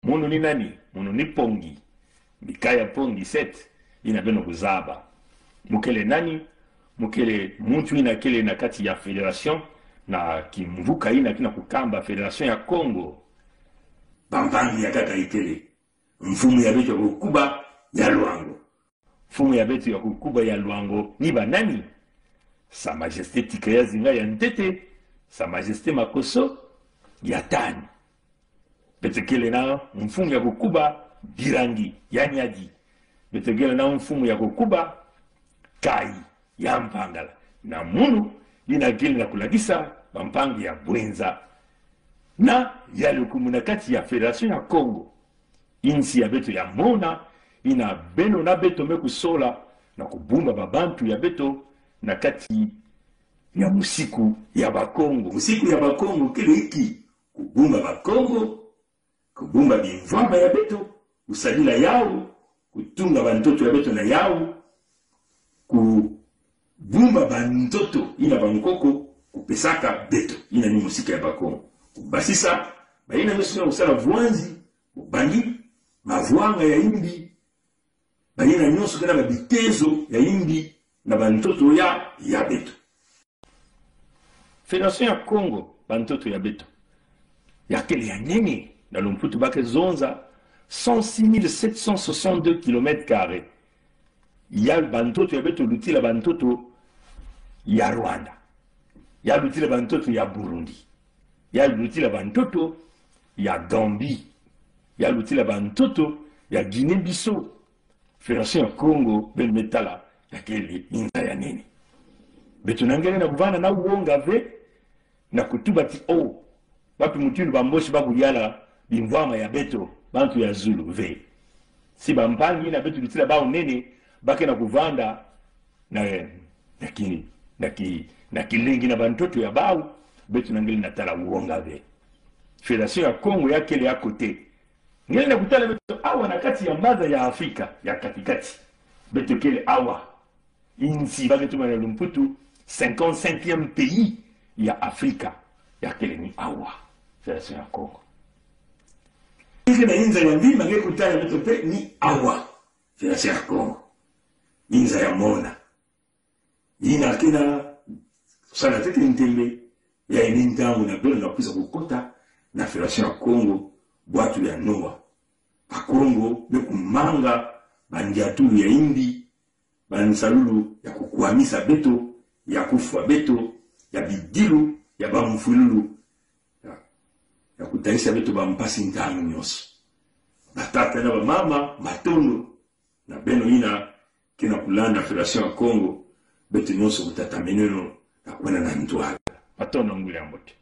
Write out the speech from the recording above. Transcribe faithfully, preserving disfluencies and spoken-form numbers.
Mono ni nani? Mono ni Pongi. Mikael Pongi, c'est, ina beno kuzaba. Mukele nani? Mukele muntu ina kele na kati ya fédération, na kimvuka ina kina kukamba Fédération ya Kongo. Bampangi ya kaka ikele. Mfumu ya beto ya kukuba ya Loango. Mfumu ya beto ya kukuba ya Loango ni ba nani? Sa Majesté Tika ya Zinga ya ntete, Sa Majesté Makosso ya tani. Beto kele na mfumu ya kukuba Birangi ya Niari. Beto kele na mfumu ya kukuba Kayi ya Mpangala. Na munu ina kele na kulakisa bampangi ya Bouenza. Na ya lukumu na kati ya Fédération ya Kongo. Insi ya beto ya mona, ina beno na beto me kusola na kubumba babantu ya beto na kati ya musiku ya Bakongo. Musiku ya Bakongo kele iki: kubumba Bakongo, kubumba bimvwama ya beto, kusadila yau, kutunga bantoto ya beto na yau, kubumba bantoto ina bankoko kupesaka beto. Ina ni musiku ya Bakongo. Kubasisa ba ina nyonso ina kusala vwanzi, bubangi, mavwanga ya imbi, ba ina nyonso kena babitezo ya imbi na bantoto ya, ya beto. Fédération ya Kongo, bantoto ya beto, ya kele ya nene. Na lumputu ba ke zonza cent six mille sept cent soixante-deux kilomètres carrés. Ya bantoto ya beto lutila bantoto ya Rwanda. Ya lutila bantoto ya Burundi. Ya lutila bantoto ya Gambie. Ya lutila bantoto ya Guinée-Bissau. Fédération ya Kongo, beno me tala, ya kele inza ya nene. Beto nangele na kuvana na wonga ve, na kutuba ti o, bapi mutindu Bamboshi ba kuyala bimvwama ya beto, bantu ya zulu ve. Si bampangi ina beto lutila bau nene, ba ke na kuvanda na, na ki, na ki, na kilengi na bantoto ya bau, beto nangele na tala wonga ve. Fédération ya Kongo ya kele ya kote. Ngele na kutala beto awa na kati ya maza ya Afrika ya kati-kati. Beto kele awa. Insi ba ke tuma na lumputu cinquante-cinquième pays ya Afrika, ya kele ni awa. Fédération ya Kongo. Insi na inza ya mbi ma ke kutala beto pe ni awa. Fédération ya Kongo. Inza ya mona. Ina kena sala tete ntembe, ya ini ntangu na beno na kwiza kukota na Fédération ya Kongo, bwatu ya Noa. Bakongo me kumanga bandiatulu ya imbi, bansalulu ya kukwamisa beto, ya kufwa beto, ya bidilu, ya bamfwilulu, ya, ya kutangisa beto bampasi ntangu nyonso. Batata na bamama, matondo. Na beno ina kena kulanda Fédération ya Kongo, beto nyonso kutatamana na kwena na ntwala. Matondo nguli ya mbote.